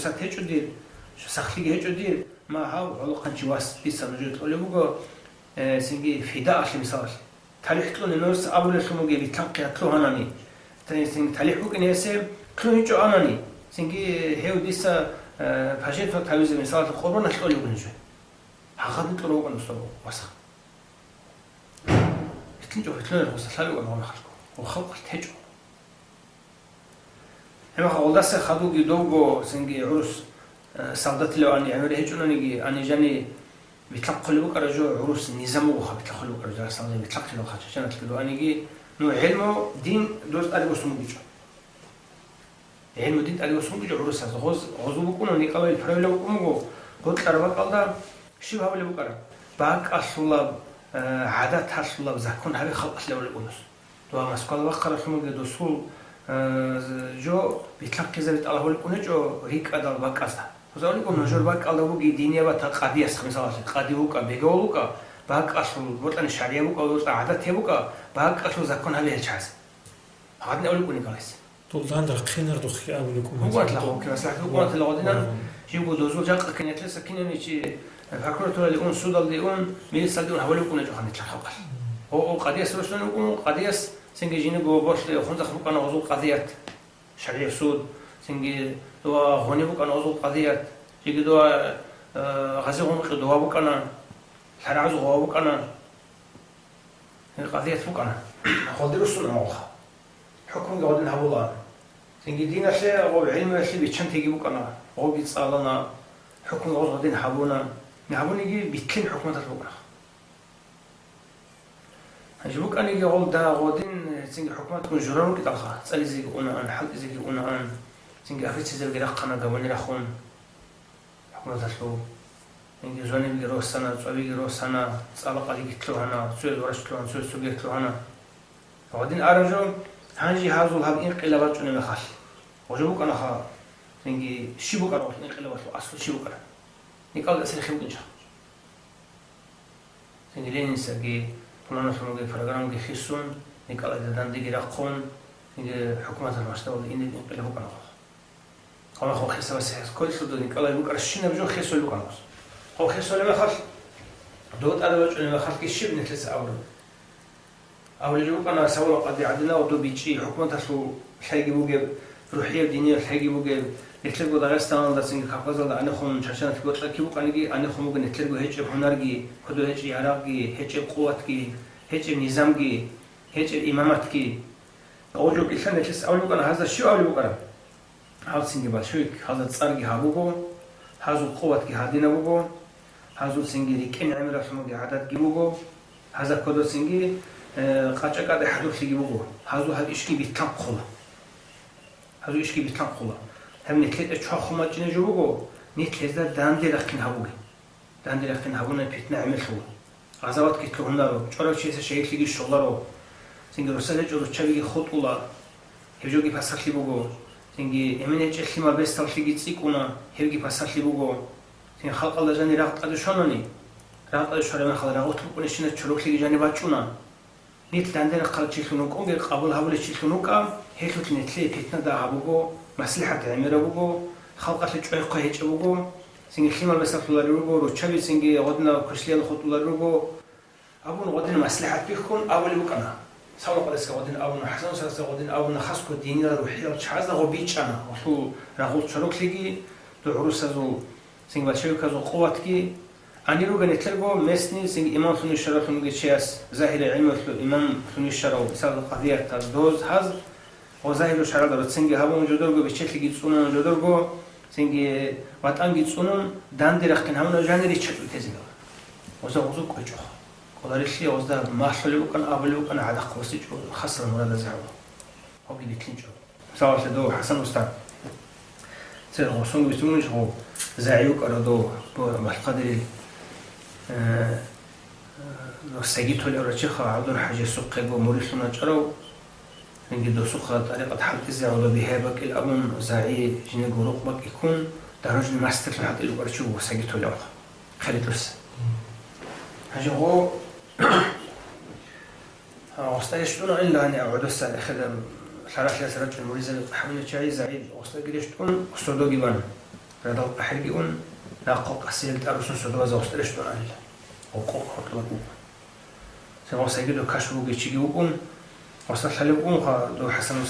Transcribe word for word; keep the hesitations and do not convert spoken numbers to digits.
сат гьечӀо дир, сахлъиги гьечӀо дир, ма гьав гӀолохъанчи вас дица нужее кьолеб буго, э, цинги фидаалъе мисалалъе. ТалихӀ кьуна нужеца абулелъун бугеб битлъанхъи лъугьанани, цинги талихӀ букӀине гьесие лъугьинчӀо анани, цинги гьев дица, э, пожертвовать гьавизе мисалалъе къурбаналъ кьолеб буго нужее. Гьагъадин кьуна вукӀана досул васха. БитлъинчӀо, битлъунел гъуса лъалев вукӀана гъо мехалъго. Гъо халкъалъ течӀо. Гьебмехалъ гъолдаса хадуги довго цинги гӀурус, э, солдатилев ани гӀемер гьечӀонаниги, ани жани битлъахъулеб букӀараб жо гӀурус низам бугоха, битлъахъулеб букӀараб жо, асалги битлъахъилалха чачаналъги доаниги, ну, гӀелму, дин доз тӀаде босун бугичӀо. ГӀелму дин тӀаде босун бугичӀо гӀурусаз. Гъоз, гъозул букӀуна Николай Правилов вукӀун буго, гъоркьараб бакӀалда щиб гьабулеб букӀараб? БакӀалъулаб, э, гӀадаталъулаб закон гьабе халкъалъе гьабулеб букӀунус. Дова Москвала вахъаралъун бугеб досул, э, жо битлъахъизаби тӀалаб гьабулеб букӀунечӀо рикӀкӀадал бакӀазда. Гьуза гьабулеб букӀун, нужер бакӀалда буги динияб бата къадияс, мисалалъе, къади вукӀа, бегавул вукӀа, бакӀалъул, бокьани шаригӀат букӀа, бокьани гӀадат гьеб букӀа, бакӀалъул закон гьабе гьел чагӀаз. Гьадин гьабулеб букӀун Николайс. Дулдан рахъинардухъе абулеб букӀун. Гьугьанлъа хъубки маслахӀат гьугьанлъа гъодинан, живго дозул жакъа кинетлъи саккинабичи, э, прокуратуралде ун, судалде ун, милициялде ун гьабулеб букӀуна жо ханилъа халкъалъ. О, о, къадияс росулъун вукӀун, къадияс цинги жиниго борхлъи хунзахъ букӀана гъозул къадият. ШаригӀ суд, цинги дова гъони букӀана гъозул къадият. Жиги дова, э, гъази гъункъи дова букӀана, лъарагӀаз гъова букӀана. Гьел къадият букӀана. Гъолде русун амалха. ХӀукмуги гъодин гьабула. Цинги диналъе гъоб гӀилмуялъе биччантеги букӀана. Гъобги цӀалана. ХӀукмуги гъоз гъодин гьабуна. Гьабуниги битлъин хӀукматалъ букӀана. Гьанже букӀаниги гъолда гъодин, цинги хӀукматгун журан рукӀидалха, цӀализеги унаан, хӀалтӀизеги унаан, цинги офицерзабиги рахъана гавани рахун. ХӀукуматалъул. Инги зонибги росана, цӀвабиги росана, цӀалакъалиги лъугьана, цояз врач лъугьана, цояз цогер лъугьана. Гъадин араб жо, гьанже гьазул гьаб инкъилаб бачӀунеб мехалъ. Гъожо букӀанаха, инги щиб букӀараб инкъилабалъул аслу щиб букӀараб? Никъал тӀасир хибукӀинчӀо. Цинги Ленинсаги, планалъун ругел программаги хисун, Николай Дадандиги рахъун, цинги хӀукуматалъ масштабалда инеб инкъилаб букӀана. Гьалахъо хисабас хӀес кколелъул дун Николай букӀарщинаб жо хисулеб букӀана. Гьеб хисулеб мехалъ, дов тӀаде вачӀунеб мехалъги щиб нилъеца абураб? Абулеб букӀана, Савула къади гӀадинав дов бичӀчӀи, хӀукуматалъул лъайги бугеб, рухӀияб диниял лъайги бугеб, нилъерго Дагъистаналда, цинги Кавказалда гӀанихъун чачанат бокьа киб букӀаниги, гӀанихъун буго нилъерго гьечӀеб гьунарги, кодо гьечӀеб ярагъги, гьечӀеб къуватги, гьечӀеб низамги, гьечӀеб имаматги. Гъожо кӀилъан нилъес абулеб букӀана, гьазда щив абулеб букӀараб? Гьалцинги башуйк, гьазда цӀарги гьабуго, гьазул къуватги гьадинаб буго, гьазул цинги рикӀкӀин гӀемералъун бугеб гӀадатги буго, гьазда кодоцинги, э, къача-кӀаде хӀадурлъиги буго, гьазул гьаб ишги битлъанхъула. Гьазул ишги битлъанхъула. Гьаб нилъеда чвахун бачӀине жо буго, нилъ гьезда данде рахъин гьабуге. Данде рахъин гьабуна питна гӀемерлъула. Гъазаватги лъугьунаро, чӀварав чиясе шагьидлъиги щоларо. Цинги росал гьечӀо руччабиги хутӀула. Гьеб жоги пасалъи буго. Цинги эмен гьечӀеб лъимал бесдаллъиги цӀикӀкӀуна, гьебги пасалъи буго. Цинги халкъалда жанир рагъ тӀаде щванани, рагъ тӀаде щвараб мехалда рагъулъ букӀунебщинаб чороклъиги жаниб бачӀуна. Нилъ данде рахъарав чилъун вукӀунги, къабул гьабулев чилъун вукӀа, гьелъулъ нилъее питна дагьаб буго, маслихӀат гӀемераб буго, халкъалъе чӀвай-хъвай гьечӀеб буго, цинги лъимал бесалъуларел руго, руччаби цинги гъодинаб квешлъиялда хутӀуларел руго, абун гъодин маслихӀат бихьун абулеб букӀана. Савлакъадасги гъодин абуна, ХӀасан устарасда гъодин абуна, хасго диниял рухӀиял чагӀазда гъо бичӀчӀана, гъолъул рагъул чороклъиги, дугӀрусазул, цинги большевиказул къуватги, Гьанир ругел нилъерго местный цинги имамлъун вищаравлъун вугев чияс, загьириял гӀилмуялъул имамлъун вищарав, мисалда, къадиятал доз гьаз, ва загьиру шаргӀалда цинги гьабун жодорго, бечелъиги цӀунун жодорго, цинги ватӀанги цӀунун, данде рахъин гьабуна жанир риччачӀул тезегал. Оза гъузу кӀвечӀо. КӀоларилъи озда малъулеб букӀан, абулеб букӀан гӀадахъ васичӀо, хасал мурадаз гьаву. Гьабги битлъинчӀо. Мисалалъе, дов ХӀасан устар. Цер гъосун витӀунищ гъов, загӀи вукӀарав дов, бу-, Балъкъадирил, э, э, Сагитолев рачеха, ГӀабдул ХӀажиясухъего мурилъун вачӀарав, цинги досухъа тӀарикъат хӀалтӀизе гӀоло бигьа бакӀил абун, загӀи жинего рукъ бакӀиккун, дорожный мастерлъун хӀалтӀил вукӀарав чи вуго Сагитолев. Хъалидуса. Гьанже гъо, а, гъосда рещтӀуна ин лани гӀодоса, эхеда, лъаралъиялъ рачӀун муридзаби хӀамилчагӀи загӀип гъосдаги рещтӀун, сордоги бан. Радал къахӀирги ун, нахъа къасиялда тӀад руссун сордо база гъос тӀерещтӀун гьанила. Гъо-, къо-, къо-, къо-, къо-. Сен гъос гьагидав кашпу бугев чиги вукӀун, гъосда лъалеб букӀунха, дов ХӀасанул